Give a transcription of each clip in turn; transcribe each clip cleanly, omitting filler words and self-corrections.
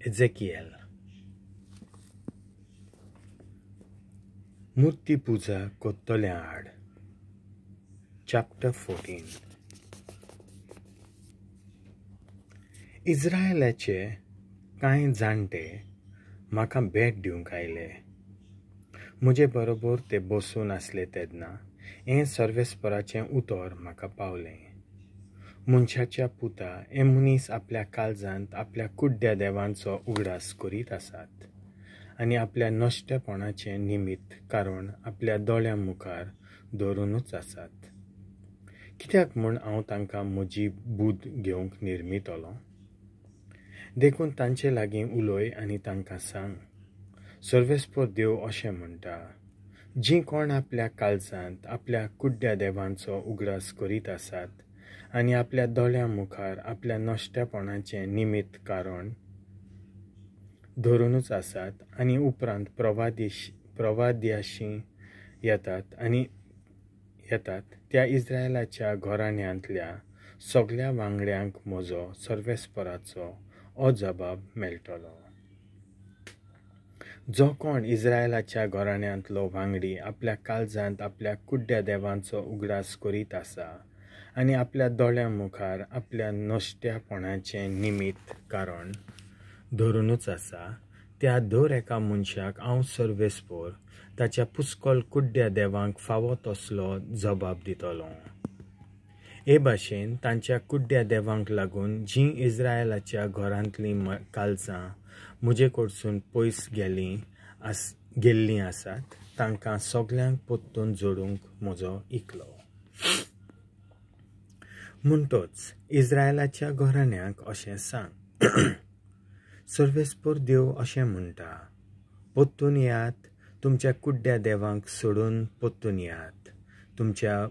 एझेकिएल. मूर्ती पुजा कोत्तल्या आड. चॅप्टर 14. इस्रायलाचे कांय जाणटे म्हाका भेट दिवंक आयले. म्हजे बरोबर ते बसून आसले तेन्ना हें सर्वेस्पराचें उतर म्हाका पावलें. मनशाच्या पुता, हे मनीस आपल्या काळजांत आपल्या कुड्ड्या देवांचो उगडास करीत आसात आनी आपल्या नश्टेपणाचें निमित्त कारण आपल्या दोळ्यां मुखार दवरुनूच आसात. कित्याक म्हूण हांव तांकां म्हजी बूद घेवंक निर्मितलो? देखून तांचे लागीं उलय आनी तांकां सांग, सर्वेस्पर देव अशें म्हणटा, जीं कोण आपल्या काळजांत आपल्या कुड्ड्या देवांचो उगडास करीत आसात आनी आपल्या दोळ्यां मुखार आपल्या नश्टेपणाचें निमित्त कारण धरुनूच आसात आनी उपरांत प्रवाद्याशी येतात आनी येतात त्या इस्रायलाच्या घराण्यांतल्या सगल्या वांगड्यांक म्हजो सर्वेस्पराचो हो जबाब मेळटलो. जो कोण इस्रायलाच्या घराण्यांतलो वांगडी आपल्या काळजांत आपल्या कुड्ड्या देवांचो उगडास करीत आसा आनी आपल्या दोळ्यां मुखार आपल्या नश्ट्यापणाचें निमित्त कारण धरुनूच आसा, त्या दर एका मनशाक हांव सर्वेस्पर ताच्या पुस्कल कुड्ड्या देवांक फावो तसलो जबाब दितलो. हे भाशेन तांच्या कुड्ड्या देवांक लागून जीं इस्रायलाच्या घरांतलीं काळजां म्हजे कडसून पयस गेल्लीं आसात तांकां सगल्यांक परतून जोडूंक म्हजो इकलो. म्हणटच इस्रायलाच्या घराण्यांक अशें सांग, सर्वेस्पर देव अशें म्हणटा, परतून येयात, तुमच्या कुड्ड्या देवांक सोडून परतून येयात, तुमच्या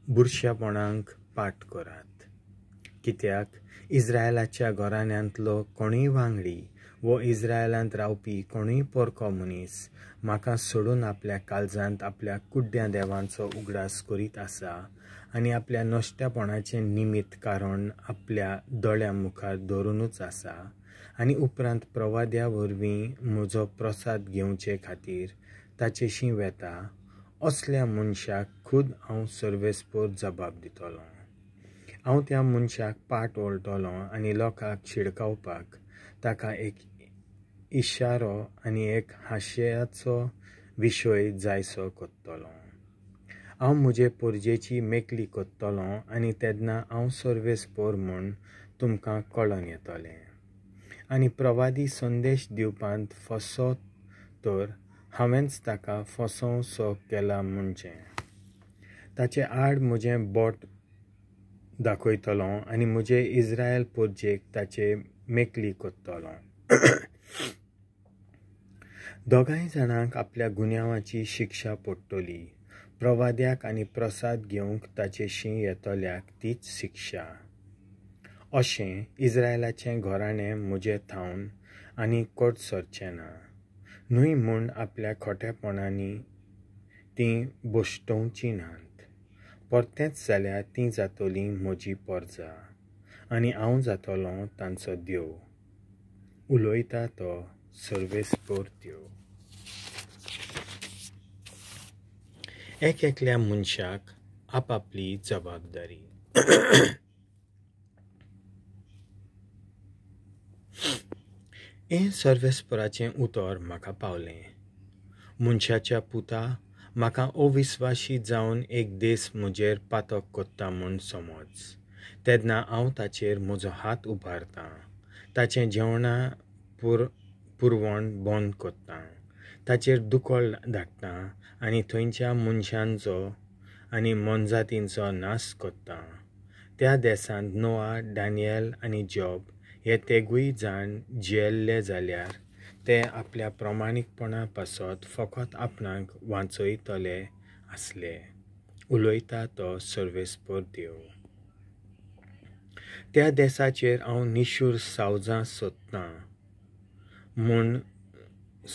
बुरशेपणांक पाठ करात. कित्याक इस्रायलाच्या घराण्यांतलो कोणूय वांगडी वो इस्रायलांत रावपी कोणूय परको मनीस म्हाका सोडून आपल्या काळजांत आपल्या कुड्ड्या देवांचो उगडास करीत आसा आनी आपल्या नश्टेपणाचें निमित्त कारण आपल्या दोळ्यां मुखार दवरुनूच आसा आनी उपरांत प्रवाद्या वरवीं म्हजो प्रसाद घेवचे खातीर ताचेशी वेता, असल्या मनशाक खूद हांव सर्वेस्पर जबाब दितलो. हांव त्या मनशाक पाट वळटलो आनी लोकांक शिडकावपाक ताका एक इशारो आनी एक हांशयाचो विशय जायसो करतलो. हांव म्हजे पोरजेची मेकली करतलो आनी तेन्ना हांव सर्वेस्पर म्हूण तुमकां कळोन येतलें. आनी प्रवादी संदेश दिवपांत फसो तर हांवेंच ताका फसोवसो केला म्हणचें. ताचे आड म्हजें बोट दाखयतलो आनी म्हजे इस्रायल पोरजेक ताचे मेकली करतलो. दोगांय जाणांक आपल्या गुन्यांवाची शिक्षा पडटली, प्रवाद्याक आनी प्रसाद घेवंक ताचेशी येतल्याक तीच शिक्षा. अशें इस्रायलाचें घराणें म्हजे थावन आनी कोट सरचें ना, न्हय म्हूण आपल्या खोटेपणांनी तीं बश्टोवचीं नात. परतेंच जाल्यार तीं जातलीं म्हजी परजा आनी हांव जातलो तांचो देव. उलयता तो सर्वेस्पर देव. एक एकल्या मनशाक आपापली जबाबदारी. हें सर्वेस्पराचें उतर म्हाका पावलें. मनशाच्या पुता, म्हाका अविस्वाशी जावन एक देस म्हजेर पातक कोत्ता म्हूण समज, तेन्ना हांव ताचेर म्हजो हात उबारतां, ताचें जेवणा पुरवण बंद करतां, ताचेर दुकळ धाडटा आनी थंयच्या मनशांचो आनी मोनजातींचो नाश करता. त्या देसांत नोआ, डॅनियल आनी जॉब हे तेगूय जाण जियेल्ले जाल्यार ते आपल्या प्रमाणीकपणा पासत फकत आपणाक वांचयतले आसले. उलयता तो सर्वेस्पर देव. त्या देसाचेर हांव निशूर सावजां सोदतां म्हूण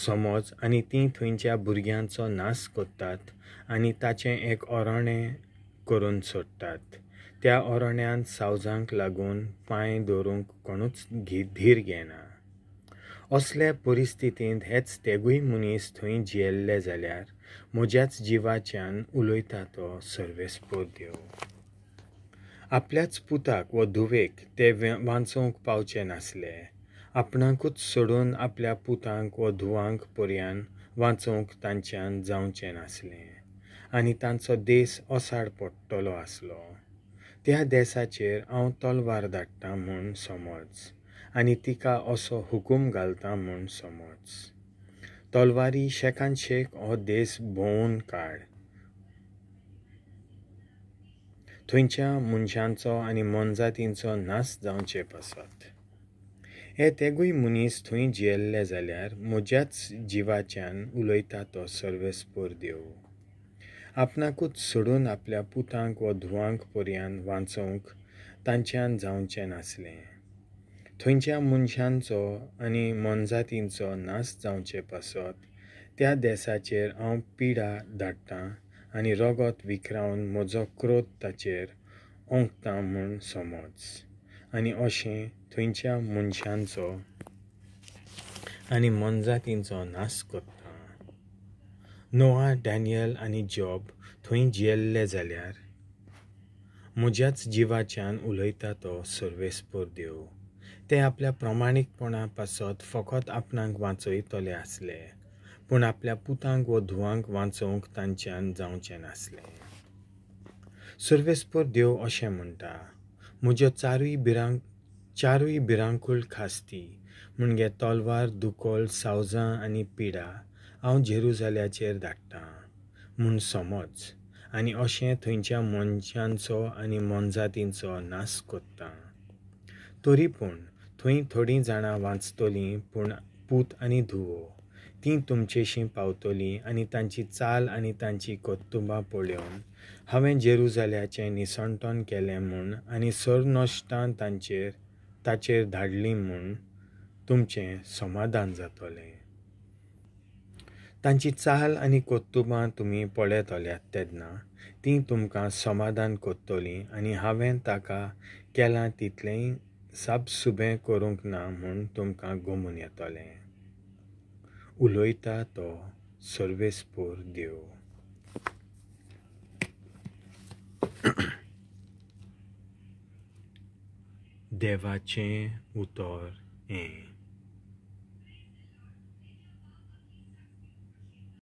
समज आनी तीं थंयच्या भुरग्यांचो नाश करतात आनी ताचें एक ओरणें करून सोडटात. त्या ओरण्यांत सावजांक लागून पांय दवरूंक कोणूच धीर घेना. असले परिस्थितींत हेच तेगूय मनीस थंय जियेल्ले जाल्यार म्हज्याच जिवाच्यान उलयता तो सर्वेस्पोर देव. आपल्याच पुताक वा धुवेक ते वांचोवंक पावचे नासले, आपणाकूच सोडून आपल्या पुतांक वा धुवांक पर्यान वांचोवंक तांच्यान जावचें नासलें आनी तांचो देस ओसाड पडटलो आसलो. त्या देसाचेर हांव तलवार धाडटा म्हूण समज आनी तिका असो हुकूम घालता म्हूण समज. तलवारी शेकान शेक हो देस भोंवून काड, थंयच्या मनशांचो आनी मोनजातींचो नाश जावचे पासत. हे तेगूय मनीस थंय जियेल्ले जाल्यार म्हज्याच जिवाच्यान उलयता तो सर्वेस्पोर देव. आपणाकूच सोडून आपल्या पुतांक वा धुवांक पर्यान वांचोवंक तांच्यान जावचें नासलें, थंयच्या मनशांचो आनी मोनजातींचो नाश जावचे पासत त्या देसाचेर हांव पिडा धाडटां आनी रगत विखरावन म्हजो क्रोध ताचेर ओंकता म्हूण समज. आनी अशें थंयच्या मनशांचो आनी मोनजातींचो नाश करता. नोआ, डॅनियल आनी जॉब थंय जियेल्ले जाल्यार म्हज्याच जिवाच्यान उलयता तो सर्वेस्पोर देव. ते आपल्या प्रमाणीकपणा पासत फकत आपणाक वांचयतले आसले, पूण आपल्या पुतांक वा धुवांक वांचोवंक तांच्यान जावचें नासलें. सर्वेस्पोर देव अशें म्हणटा, म्हज्यो चारूय भिरांकूळ खास्ती म्हणजे तलवार, दुकोल, सावजां आनी पिडा हांव जेरुजाल्याचेर धाडटां म्हूण समज आनी अशें थंयच्या मनशांचो आनी मोनजातींचो नाश करता. तरी पूण थंय थोडीं जाणां वांचतलीं, पूण पूत आनी धुवो तीं तुमचेशीं पावतलीं आनी तांची चाल आनी तांची कर्तुबां पळोवन हांवें जेरुजाल्याचें निसंटन केलें म्हूण आनी सरनश्टां ताचेर धाडलीं म्हूण तुमचें समाधान जातलें. तांची चाल आनी कर्तुबां तुमी पळयतल्यात तेन्ना तीं तुमकां समाधान करतलीं आनी हांवें ताका केलां तितलेंय साबसुबें करूंक ना म्हूण तुमकां गमून येतलें. उलयता तो सर्वेस्पोर देव. देवाचें उतर हें.